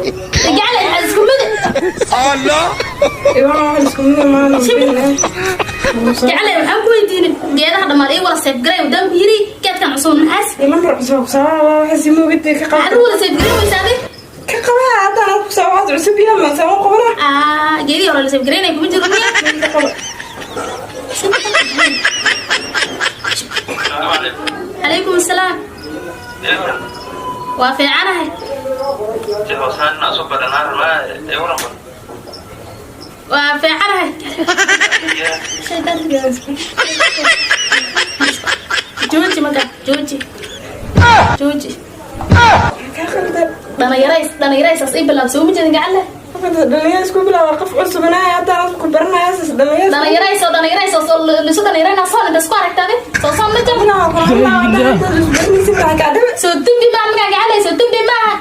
Gacale, maxaa isku mid? Iwan, wax isku mid maana. Gacale, waxaan ku weydiinay geedaha dhammaan ii wada save garay wadaan ku yiri. Geedkan cusub maxaas? Lambar cusub ku sababa waxa si moogtay ka Maxaad qaba. u wada save garay weysaa adi? Ka qaba haddana ku sababa cusub yahay ma sabab qabana. Ah, geedihii hore la save garaynay kuma jiro miya? Ka qaba. Calaykum asalaam. Waa fiicanahay. Waa fiicanahay. Shaydaan. Jooji marka, jooji, jooji. Ka qaldan. Dhalinyarays, dhalinyaraysaas ii bilaab, soo ma jeedin, gacan leh. Dhalinyaro isku bilaaba, qof cusubnaa haddana ku baranaya saas dhalinyaro. Dhalinyarays oo dhalinyarays oo lisu dhalinyarayna soo inta isku aragtaade soo soo ma jiro. Soo dembi maaha markaa, gacan leh, soo dembi maaha.